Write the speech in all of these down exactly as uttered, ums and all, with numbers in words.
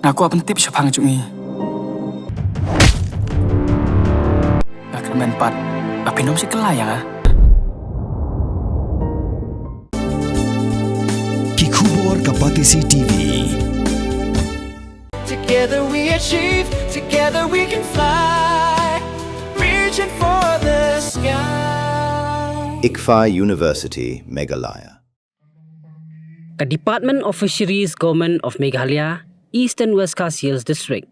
Nga kwah pyntip shaphang jong i. Nga kyrmen pat ba phin ym shim kylla ïa nga. Ki khubor ka Batesi T V. Together we achieve, together we can fly, reaching for the sky. ICFAI University, Meghalaya. Ka Department of Fisheries, Government of Meghalaya, Eastern West Khasi Hills District,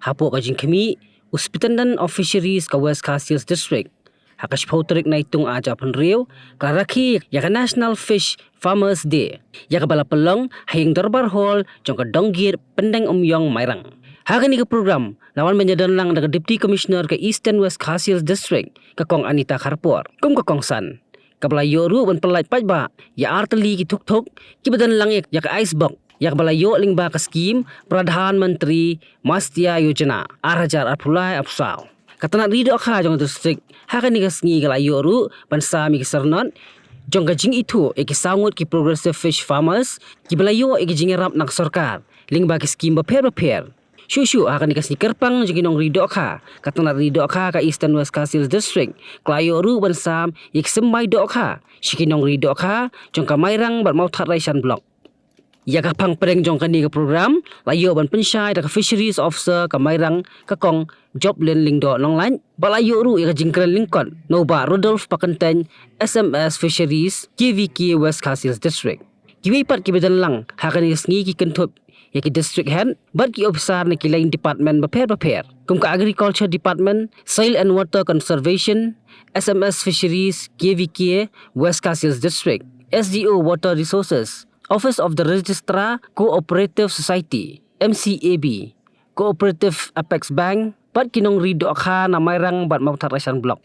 hapoh ka jingkhmih u Superintendent of Fisheries ka West Khasi Hills District, ha ka shiphew tarik Naitung ar hajar arphew hynriew, ka la rakhe ïa ka National Fish Farmers Day, ïa kaba la pynlong ha ïing dorbar hall jong ka Donggiit, Pyndengumiong, Mairang. Ha kane ka program la wan ban ïadon lang da ka Deputy Commissioner ka Eastern West Khasi Hills District, ka Kong Anita Kharpor, kum ka kongsan, kaba la ïoh ruh ban pyllait paidbah ïa ar tylli ki thukthuk kiba don lang ïa ka ice box, ïa kaba la ïoh lyngba ka skhim Pradhan Mantri Matsya Yojana ar hajar arphew lai arphew saw. Ka tnat ri dohkha jong ka district ha kane ka sngi ka la ïoh ruh ban sam ïa ki syrnod jong ka jingithuh ïa ki saw ngut ki progressive fish farmers kiba la ïoh ïa ki jingïarap na ka sorkar lyngba ki skhim bapher bapher. Shuh shuh ha kane ka sngi kyrpang jong ki nongri dohkha, ka tnat ri dohkha ka Eastern West Khasi Hills District ka la ïoh ruh ban sam ïa ki symbai dohkha sha ki nongri dohkha jong ka Mairang bad Mawthadraishan Block. Ïa ka phang pdeng jong kane ka program la ïoh ban pynshai da ka Fisheries Officer ka Mairang, ka Kong Joplin Lyngdoh Nonglait, bad la ïoh ruh ïa ka jingkren lyngkot na u Bah Rudolph Pakyntein, S M S Fisheries, K V K, West Khasi Hills District. Kiwei pat kiba don lang ha kane ka sngi ki kynthup ïa ki District Head bad ki officer na ki line department bapher bapher, kum ka Agriculture Department, Soil and Water Conservation, S M S Fisheries, K V K, West Khasi Hills District, S D O Water Resources, Office of the Registrar Cooperative Society, M C A B, Cooperative Apex Bank, bad ki nongri dohkha na Mairang bad Mawthadraishan Block.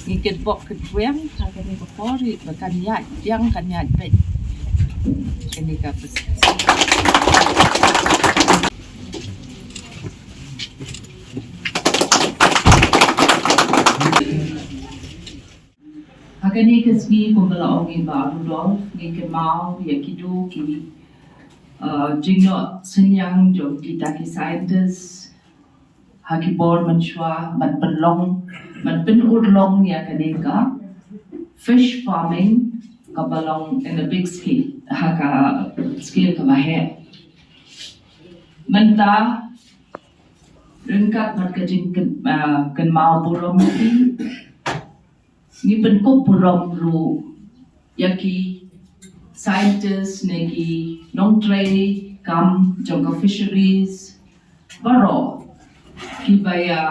Ngi kit bok kit weng ha kane ka por, ba kan ïaid biang, kan ïaid beit. Kane ka pes- Ha kane ka sngi, kumba la ong i Bah Rudolph, ngi kynmaw ïa kito ki, uh, jingnoh synñiang jong kita ki scientist ha ki por mynshuwa ban pynlong, ban pynurlong ïa kane ka fish farming kaba long in a big scale, ha ka scale kaba heh. Mynta ryngkat bad ka jingkyn-, ah, kynmaw burom, ngi pynkup burom ruh ïa ki scientist ne ki nongtrei kam jong ka fisheries baroh kiba ïa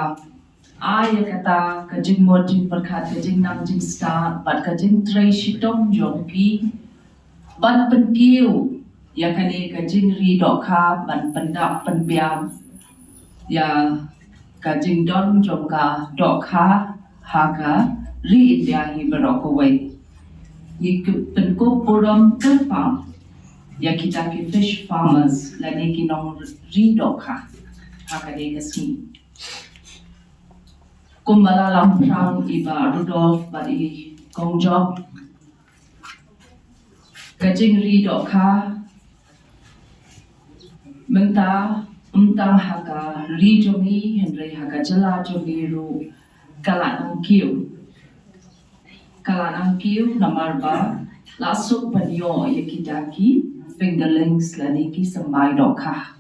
ai ïa kata ka jingmut jingpyrkhat, ka jingnang jingstad bad ka jingtrei shitom jong ki ban pynkiew ïa kane ka jingri dohkha, ban pyndap pynbiang ïa ka jingdon jong ka dohkha ha ka ri India hi baroh kawei. Ngi pynkup burom kyrpang ïa kita ki fish farmers lane ki nongri dohkha ha kane ka sngi. Kumba la lam pyrshang i Bah Rudolph bad i Kong Jop, ka jingri dohkha mynta ym tang ha ka ri jong ngi, hynrei ha ka jylla jong ngi ruh ka la nang kiew. Ka la nang kiew namar ba la suk ban ïoh ïa kita ki fingerlings lane ki symbai dohkha.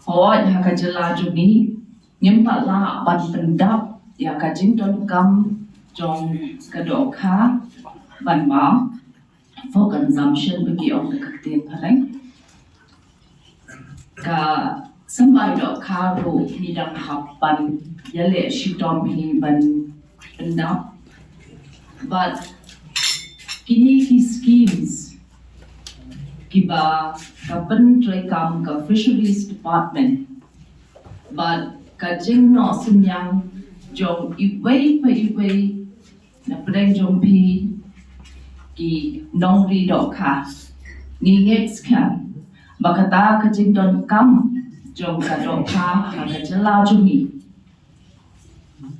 Hooid, ha ka jylla jong ngi ngim pat lah ban pyndap ïa ka jingdonkam jong ka dohkha ban map for consumption, ba ki ong da ka ktien phareng. Ka symbai dohkha ruh ngi dang hap ban ïaleh shitom hi ban pyndap. Bad kine ki schemes kiba ka pyntreikam ka Fisheries Department bad ka jingnoh synñiang jong iwei pa iwei na pdeng jong phi ki nongri dohkha, ngi ngeit skhem ba kata ka jingdonkam jong ka dohkha ha ka jylla jong ngi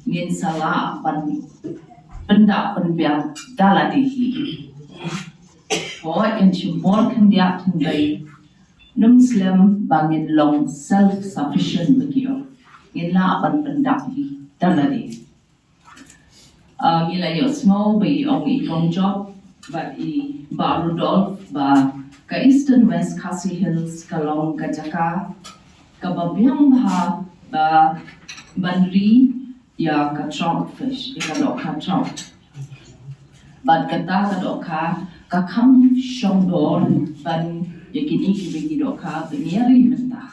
ngin sa lah ban pyndap pynbiang da lade hi. Hooid, kan shim bor khyndiat khyndiat Nym slem ba ngin long self sufficient ba ki ong. Ngin lah ban pyndap ïa lade. Ah, ngi la ïohsngew ba i ong i Kong Job bad i Bah Rudolf ba ka Eastern West Khasi Hills ka long ka jaka kaba biang bha ba ban ri ïa ka trout fish, ïa ka dohkha trout. Bad kata ka dohkha ka kham shongdor ban ïa kine kiwei ki dohkha ban ïa ri mynta.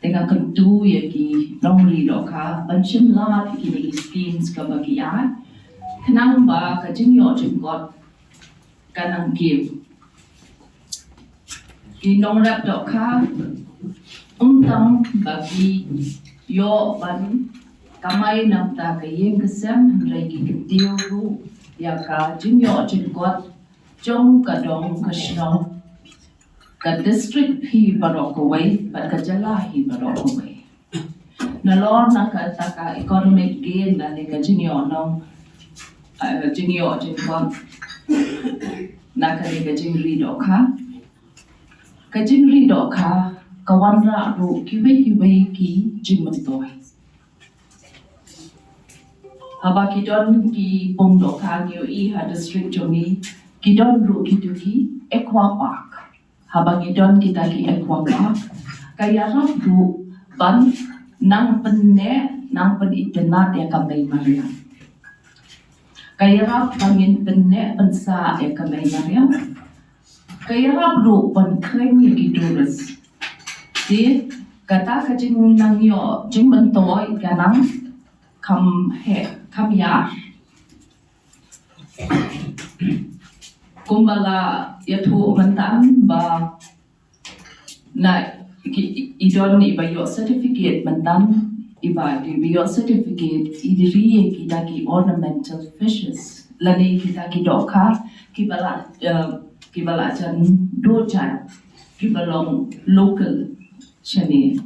Te nga kyntu ïa ki nongri dohkha ban shim lad ïa kine ki schemes kaba ki ai, khnang ba ka jingïoh jingkot ka nang kiew. Ki nongrep dohkha ym tang ba ki ïoh ban kamai na bynta ka ïing ka sem, hynrei ki kyntiew ruh ïa ka jingïoh jingkot jong ka dong ka shnong, ka district hi baroh kawei bad ka jylla hi baroh kawei. Nalor na kata ka economic gain lane ka jingïoh nong, eh, jingïoh jingkot na kane ka jingri dohkha. Ka jingri dohkha ka wanrah ruh kiwei kiwei ki jingmyntoi. Haba ki don ki pung dohkha, ngi ïohi ha district jong ngi ki don ruh kito ki aqua park. Haba ngi don kita ki aqua park, ka ïarap ruh ban nang pynneh, nang pynitynnad ïa ka mei mariang. Ka ïarap ba ngin pynneh pynsah ïa ka mei mariang. Ka ïarap ruh ban khring ïa ki tourist. Te kata ka jingnang ïoh jingmyntoi ka nang kham heh, kham ïar. Kumba la ïathuh mynta ba na ki, i don iba ïoh certificate mynta, iba, iba ïoh certificate i ri ïa kita ki ornamental fishes lane kita ki dohkha kiba la, eh, kiba la jan duh jait, kiba long local shane.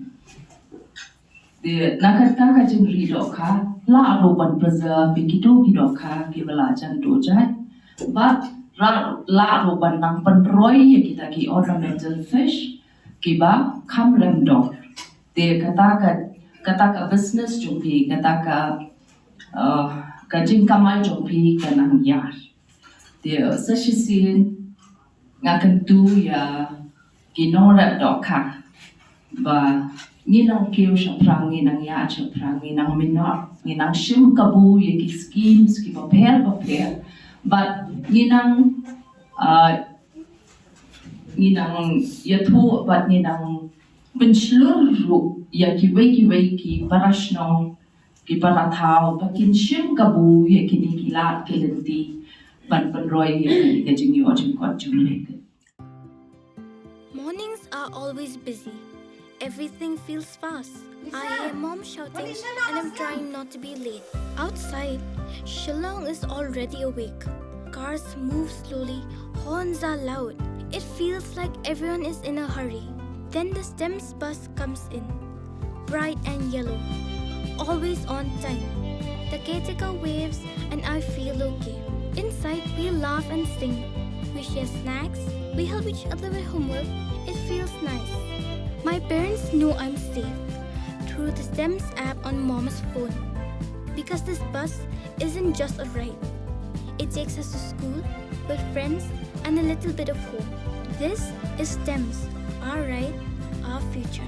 Te na kata ka jingri dohkha lah ruh ban preserve ïa kito ki dohkha kiba la jan duh jait. Bad lah ruh ban nang pynroi ïa kita ki ornamental fish kiba kham rem dor. Te kata ka, kata ka business jong phi, kata ka, uh, ka jingkamai jong phi ka nang ïar. Te sa shisien nga kyntu ïa ki nongrep dohkha ba ngi nang kiew shaphrang, ngi nang ïaid shaphrang, ngi nang minot, ngi nang shim kabu ïa ki schemes kiba pher ba pher, bad ngi nang, ah, ngi nang ïathuh bad ngi nang pynshlur ruh ïa kiwei kiwei ki para shnong, ki para thaw ba kin shim kabu ïa kine ki lad ki lynti ban pynroi ïa ka jingïoh jingkot jong ngi. Mornings are always busy. Everything feels fast. I hear mom shouting and I'm trying not to be late. Outside, Shillong is already awake. Cars move slowly, horns are loud. It feels like everyone is in a hurry. Then the STEMS bus comes in, bright and yellow, always on time. The caretaker waves and I feel okay. Inside, we laugh and sing. We share snacks, we help each other with homework. It feels nice. My parents know I'm safe through the STEMS app on mom's phone. Because this bus isn't just a ride, it takes us to school, with friends, and a little bit of home. This is STEMS, our ride, our future.